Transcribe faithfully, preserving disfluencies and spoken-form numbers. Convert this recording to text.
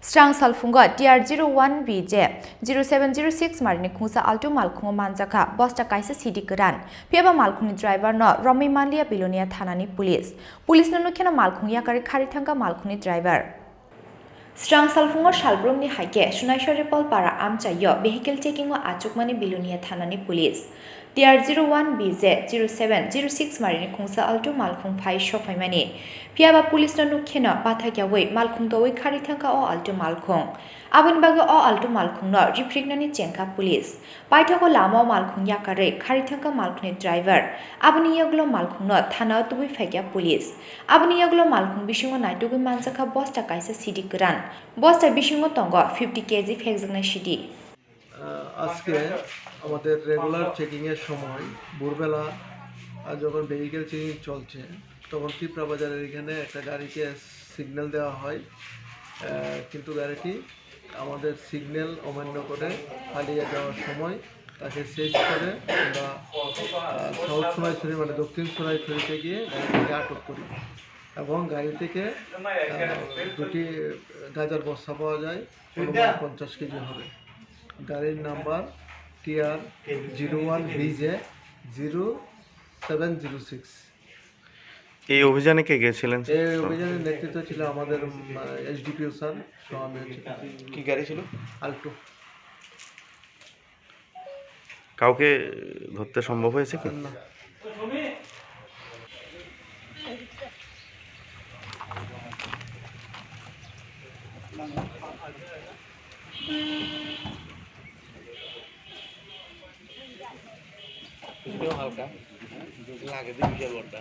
Srang salphungo T R zero one B J zero seven zero six marini khungsa Alto malkhungo manjakha bosta kaisa C D kwran. Phiyaba malkhungni driver no romwi manliya Bilonia thanani police. Police no nukheno malkhung yakarwi khari thangkha malkhungni driver. Srang salphungo salbrumni haikhe Sunaiswari Polpara amchaio vehicle checking o achukmani Bilonia thanani police. T R zero one B J zero seven zero six marini khungsa Alto malkhung phai sokphaimani. Phiyaba police no nukkheno bathakyawi malkhung dowi khari thangkha o Alto malkhung. Aboni bagwi o Alto malkhungno riphriknani chengkha police. Paithago lama o malkhung yakarwi khari thangkha malkhungni driver. Aboni yagulo malkhungno thana o tubui phaikha police. Aboni yagulo malkhung bisingo naitugwi manjakha bosta kaisa C D kwran. Bosta bisingo tongo fifty K G phekjaknai C D. আহ, আজকে আমাদের রেগুলার চেকিংয়ের সময় ভোরবেলা, আহ, যখন vehicle checking চলছে, তখন টিপরা বাজারের এখানে একটা গাড়িকে সিগন্যাল দেওয়া হয়। আহ, কিন্তু গাড়িটি আমাদের সিগন্যাল অমান্য করে পালিয়ে যাওয়ার সময় তাকে চেজ করে আমরা, আহ, সাউথ সোনাইছড়ি, মানে দক্ষিণ সোনাইছড়িতে গিয়ে গাড়িটিকে আটক করি এবং গাড়ি থেকে, আহ, দুটি গাঁজার বস্তা পাওয়া যায়, অনুমান পঞ্চাশ কেজি হবে। গাড়ির number T R zero one B J zero seven zero six। এই অভিযানে কে কে ছিলেন, স্যার? এই অভিযানের নেতৃত্ব ছিল আমাদের, উম, এসডিপিও স্যার, সহ আমি আছি। কি গাড়ি ছিল? আল্টো। কাউকে ধরতে সম্ভব হয়েছে কি? না। হালকা লাগে, বিশাল বড়টা।